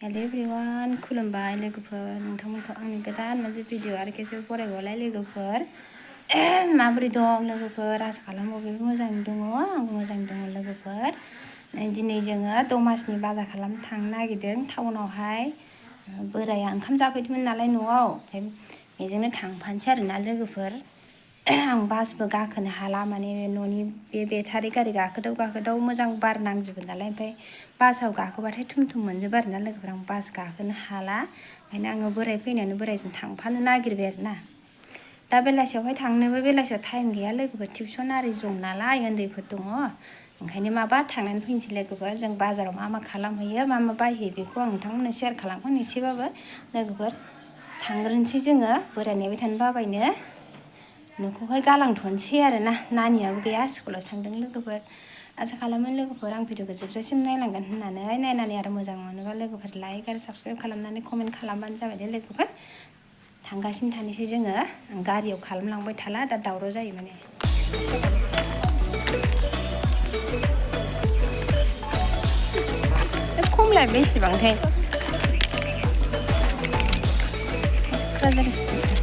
Hello everyone, Khalamlabaibai लोगोफोर नोंथांमोनखौ आंनि गोदान मोनसे भिडिअ आरो खेबसे फरायबावलाय लोगोफोर माबोरै दं लोगोफोर आसा खालामो बयबो मोजाङै दङ आंबो मोजाङै दङ लोगोफोर दिनै जोङो दमासिनि बाजार खालामनो थांनो नागिरदों टाउनावहाय बोराया ओंखाम जाफैदोंमोन नालाय न'आव ओमफ्राय बेजोंनो थांफानोसै आरोना लोगोफोर आं बासबो गाखोनो हाला माने न'नि बे बेटारि गारि गाखोदाव मोजां बार नांजोबो नालाय ओमफ्राय बासाव गाखोबाथाय थुम मोनजोबो आरोना लोगोफोर आं बास गाखोनो हाला ओंखायनो आङो बोराय फैनायावनो बोरायजों थांफानो नागिरबाय आरोना दा बेलासियावहाय थांनोबो बेलासियाव टाइम गैया लोगोफोर टिउसन आरि दं नालाय उन्दैफोर दङ ओंखायनो माबा थांनानै फैनोसै लोगोफोर जों बाजाराव मा खालामहैयो मा बायहैयो बेखौ आं नोंथांमोननो शेयार खालामगोन एसेबाबो लोगोफोर थांग्रोनोसै जोङो बोराय नेबाय थानो बाबायनो न'खौहाय गालांथ'नोसै आरोना नानियाबो गैया स्कुलाव थांदों लोगोफोर आसा खालामो लोगोफोर आं भिडिअखौ जोबजासिम नायलांगोन होननानै नायनानै आरो मोजां मोनोबा लोगोफोर लाइक आरो साबस्क्राइब खालामनानै कमेन्ट खालामबानो जाबाय दे लोगोफोर थांगासिनो थानोसै जोङो आं गारियाव खालामलांबाय थाला दा दावराव जायो माने खमलाया बेसेबांथाय क'क्राझार स्टेसन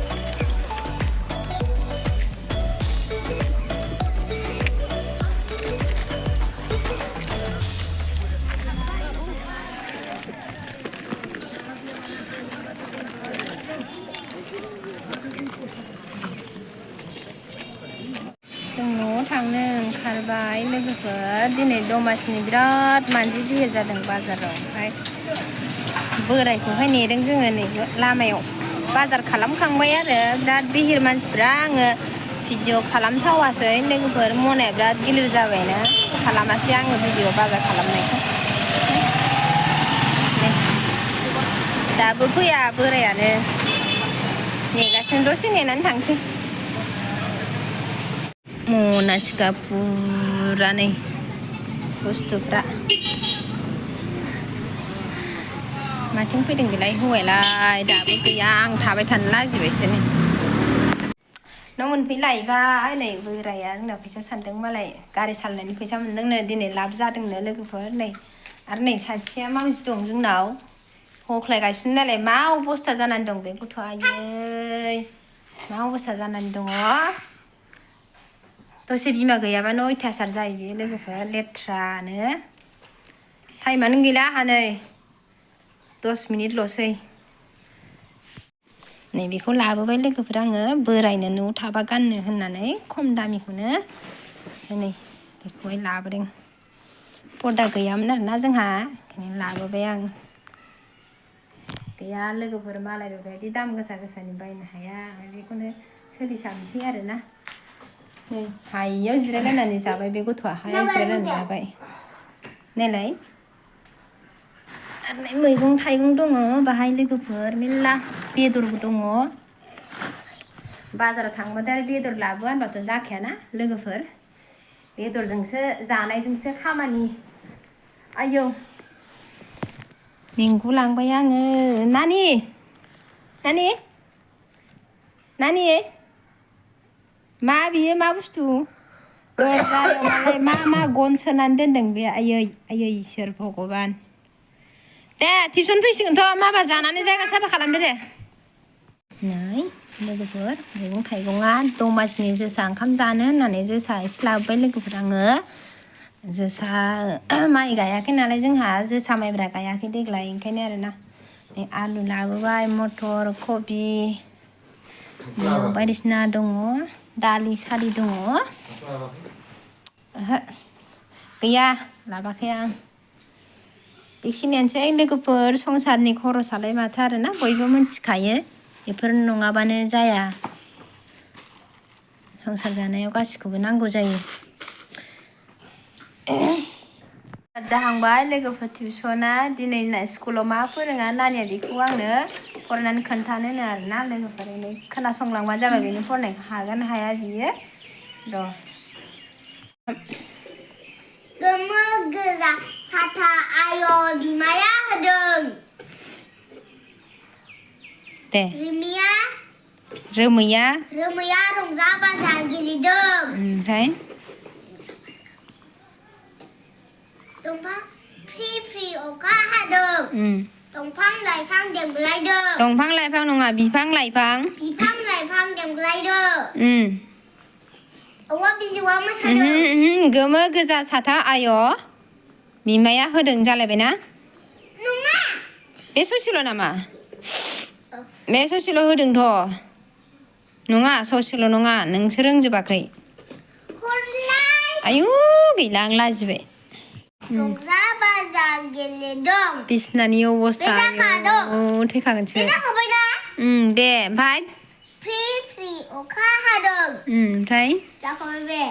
जों न'आव थांनो ओंखारबाय लोगोफोर दिनै दमासिनि बिराद मानसि भिर जादों बाजाराव ओमफ्राय बोरायखौहाय नेदों जोङो नैबे लामायाव बाजार खालामखांबाय आरो बिराद भिर मानसिफ्रा आङो भिडिअ खालामथावासै लोगोफोर मनाया बिराद गिलिर जाबायना खालामासै आङो भिडिअ बाजार खालामनायखौ दाबो फैया बोरायानो नेगासिनो दसे नेनानै थांसै मनासिगा पुरा नै बुस्थुफ्रा माथिं फैदों बेलाय हौवायालाय दाबो गैया आं थाबाय थानो लाजिबायसो नै न' मोनफैलायबाय नै बोराया जोंना फैसा सानदों मालाय गारि सालायनायनि फैसा मोनदोंनो दिनै लाब जादोंनो लोगोफोर नै आरो नै सासेया मावजि दं जोंनाव हख्लायगासिनो नालाय मा अबस्था जानानै दं बे गथ'आ आयै मा अबस्था जानानै दङ दसे बिमा गैयाबानो अयथासार जायो बेयो लोगोफोर लेथ्रानो टाइमानो गैला आंहा नै 10 मिनिटल'सै नै बेखौ लाबोबाय लोगोफोर आङो बोरायनो न'आव थाबा गाननो होननानै खम दामिखौनो नै बेखौहाय लाबोदों पर्दा गैयामोन आरोना जोंहा ओंखायनो लाबोबाय आं गैया लोगोफोर मालाय बेबायदि दाम गोसानि बायनो हाया बेखौनो सोलिसाबनोसै आरोना नै हायैयाव जिरायलायनानै जाबाय बे गथ'आ हायाव जिरायलायनानै जाबाय नायलाय आरो मैगं थाइगं दङ बाहाय लोगोफोर मेरला बेदरबो दङ बाजाराव थांबाथाय आरो बेदर लाबोआ होनबाथ' जाखायाना लोगोफोर बेदरजोंसो जानायजोंसो खामानि आयौ मेंगु लांबाय आङो नानि मा बियो मा बुस्थु दरजायाव मालाय मा गन सोनानै दोनदों बे आयै इसोर भगबान दे टिउसन फैसिगोनथ' माबा जानानै जायगा साफा खालामदो दे नै लोगोफोर मैगं थाइगङा दमासिनि जोसा ओंखाम जानो होननानै जोसा एसे लाबोबाय लोगोफोर आङो जोसा माइ गायाखै नालाय जोंहा जोसा माइब्रा गायाखै देग्लाय ओंखायनो आरोना आलु लाबोबाय मटर कबि बायदिसिना दङ दालि सालि दङ ओहो गैया लाबाखै आं बेखिनियानोसै लोगोफोर संसारनि खरसालाय माथो आरोना बयबो मिथिखायो बेफोर नङाबानो जाया संसार जानायाव गासिखौबो नांगौ जायो जाहांबाय लोगोफोर टिउसना दिनै स्कुलाव मा फोरोङा नानिया बेखौ आंनो फरायनानै खोन्थानो आरोना लोगोफोर खोनासंलांबानो जाबाय बेनि फरायनायखौ हागोन हाया बियो र' गोमो गोजा साथा आय' बिमाया होदों दे रोमैया रंजा बाजा गेलेदों ओमफ्राय फ्रि फ्रि अखा हादों दंफां लाइफां देमग्लायदों दंफां लाइफां नङा बिफां लाइफां बिफां लाइफां देमग्लायदों औवा बिजौआ मोसादों गोमो गोजा साथा आय' बिमाया होदों जालायबायना नङा बे ससेल' नामा बे ससेल' होदोंथ' नङा ससेल' नङा नोंसो रोंजोबाखै हरलाय आयु गैला आं लाजिबाय रंजा बाजा गेलेदों बिसनानि अबस्था बे जाखादों थैखागोनसो बे जाखाबायना दे ओमफ्राय फ्रि फ्रि अखा हादों ओमफ्राय जाखाबाय बे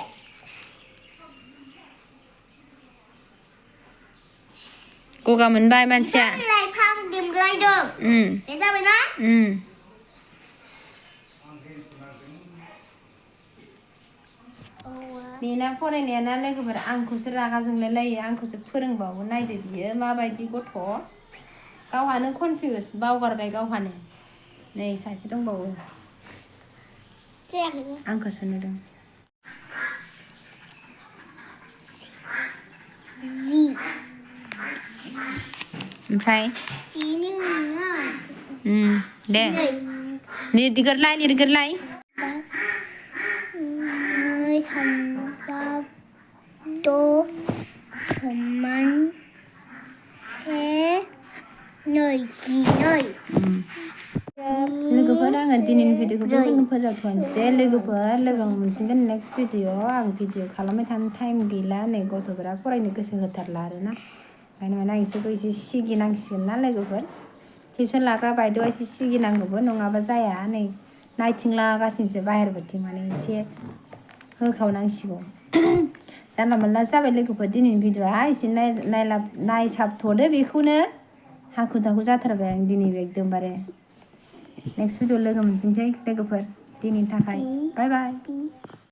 गगा मोनबाय मानसिया बिफां लाइफां देमग्लायदों बे जाबायना बेना फरायनायाना लोगोफोर आंखौसो रागा जोंलायलायो आंखौसो फोरोंबावो नायदो बियो माबायदि गथ' गावहानो कनफिउस बावगारबाय गावहानो नै सासे दंबावो आंखौसो नुदों ओमफ्राय दे लिरगोरलाय लोगोफोर आङो दिनैनि भिडिअखौ बेखौनो फोजोबथ'नोसै दे लोगोफोर लोगो मोनफिनगोन नेक्स्ट भिडिअ आं भिडिअ खालामबाय थानो टाइम गैला नै गथ'फोरा फरायनो गोसो होथारला आरोना ओंखायनो माने आं इसोरखौ एसे सिगिनांसिगोन ना लोगोफोर टिउसन लाग्रा बायद'आ एसे सिगिनांगौबो नङाबा जाया नै नायथिंलागासिनोसो बाहेरबोथिं माने एसे होखावनांसिगौ जानला मोनला जाबाय लोगोफोर दिनैनि भिडिअआ एसे नायसाबथ'दो बेखौनो हाखु दाखु जाथारबाय आं दिनै एकदमबारे नेक्स्ट भिडिअ लोगो मोनफिनसै लोगोफोर दिनैनि थाखाय बाय बाय